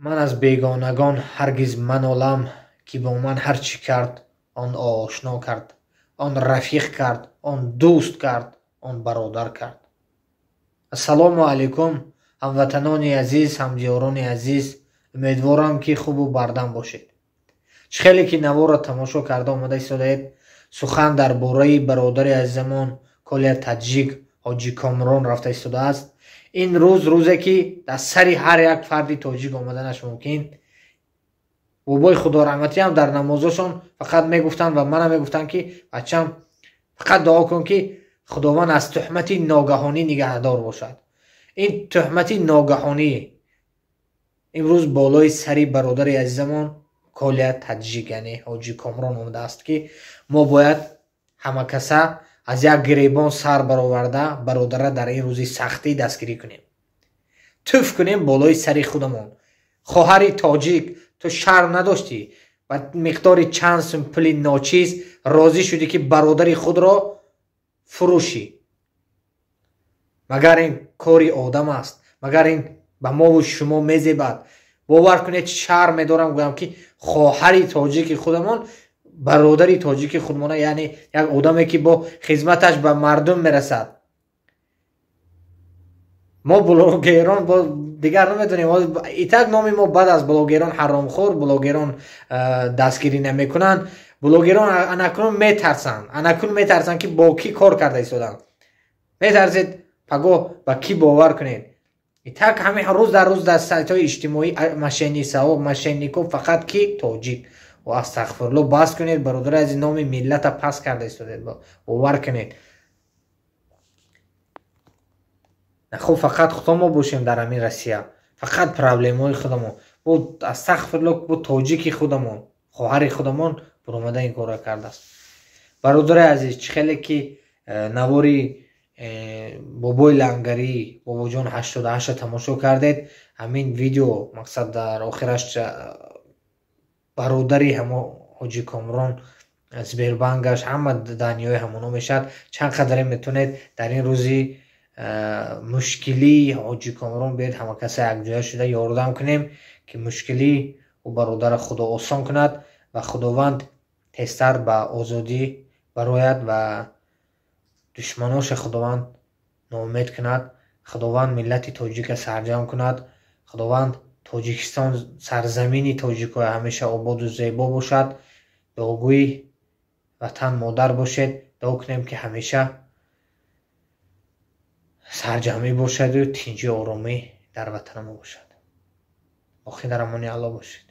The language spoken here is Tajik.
Ман аз бегонагон ҳаргиз манолам, ки бо ман ҳар чӣ кард, он ошно кард, он рафиқ кард, он дӯст кард, он бародар кард. Ассалому алайкум, ҳамватанони азиз, ҳамдиёрони азиз, умедворам, ки хубу бардам бошед. Чӣ хеле ки наворро тамошо карда омада истодаед, сухан дар бораи бародари азизамон Коля Таҷик, Ҳоҷи Комрон рафта истодааст. Ин рӯз рӯзе ки дар сари ҳар як фарди тоҷик омаданаш мумкин. Бобои худораҳматӣ ҳам дар намозошон фақат мегуфтанд ва манам мегуфтанд, ки бачам, фақат дуо кун, ки Худованд аз туҳмати ногаҳонӣ нигаҳдор бошад. Ин туҳмати ногаҳонӣ имрӯз болои сари бародари азизамон Коля Таҷик, яъне Ҳоҷи Комрон омадааст, ки мо бояд ҳамакаса аз як гиребон сар бароварда, бародара дар ин рӯзи сахтӣ дастгирӣ кунем, туф кунем болои сари худамон. Хоҳари тоҷик, ту шарм надоштӣ, ба миқдори чанд сум пули ночиз розӣ шудӣ, ки бародари худро фурӯшӣ. Магар ин кори одам аст? Магар ин ба мову шумо мезебад? Бовар кунед, шарм медорам гӯям, ки хоҳари тоҷики худамон бародари тоҷики худмона, яъне як одаме, ки бо хизматаш ба мардум мерасад. Мо блогерон бо дигар намедонем, итак номи мо бад аст: блогерон ҳаромхӯр, блогерон дастгирӣ намекунанд. Блогерон анакнун метарсанд, анакнун метарсанд, ки бо кӣ кор карда истоданд. Метарсед, пагоҳ ба кӣ бовар кунед? Итак ҳамин рӯз дар рӯз дар сайтҳои иҷтимоӣ мошеннисаҳо, мошеннико, фақат ки тоҷик. Астағфирулло, бас кунед, бародари аз номи миллата пас карда истодед. Бовар кунед, хуб, фақат худомо бошем дар ҳамин Россия, фақат проблемаҳои худамон. Бо астағфирулло, бо тоҷики худамон, хоҳари худамон буромада ин корро кардааст. Бародари азиз, чӣ хеле ки навори бобои лангарӣ, бобоҷон 88-а тамошо кардед, ҳамин видео мақсад дар охираш бародари ҳамо Ҳоҷи Комрон, Сбербанкаш, ҳама даниҳои ҳамоно мешавад. Чанд қадаре метавонед дар ин рӯзи мушкилии Ҳоҷи Комрон биёед, ҳамакаса якҷоя шуда ёрдам кунем, ки мушкилии ӯ бародара Худо осон кунад ва Худованд тезтар ба озодӣ барояд ва душманоша Худованд ноумед кунад. Худованд миллати тоҷика сарҷамъ кунад. Худованд Тоҷикистон, сарзамини тоҷикҳоя, ҳамеша ободу зебо бошад. Дуогӯи ватан модар бошед. Дуо кунем, ки ҳамеша сарҷамъӣ бошаду тинҷию оромӣ дар ватанамо бошад. Боқӣ дар амони Аллоҳ бошед.